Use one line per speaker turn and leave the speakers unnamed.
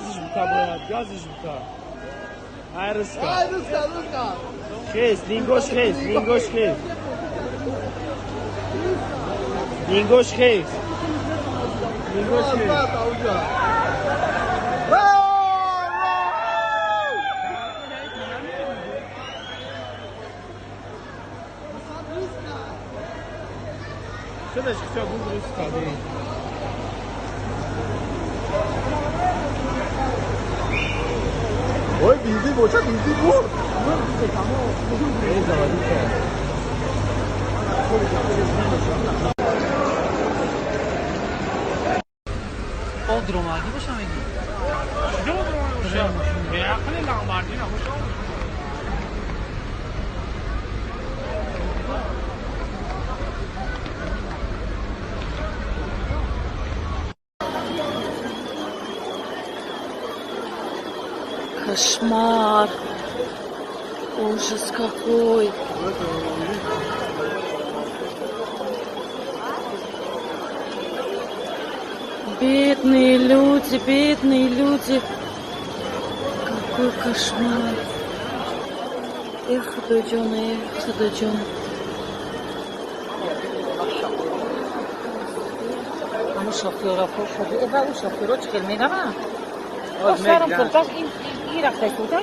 Газиш бита бояд, газиш бита. Ай, рыска.
Ай, рыска, рыска.
Хез, лингош хез, лингош хез. Лингош хез. Лингош хез. Шудаш хча буд рыска,
Ой, бензин боша, бензин буд.
О, дромаги боша меги.
Чида дромаги боша? Беақли ламбардина боша.
Кошмар. Ужас какой. Бедные люди, бедные люди. Какой кошмар. Эх, Худоҷон, эх, Худоҷон.
Ҳамун шофёра ва ӯ шофёро чӣ хел мераванд? Сарам курташ ин рафта истода.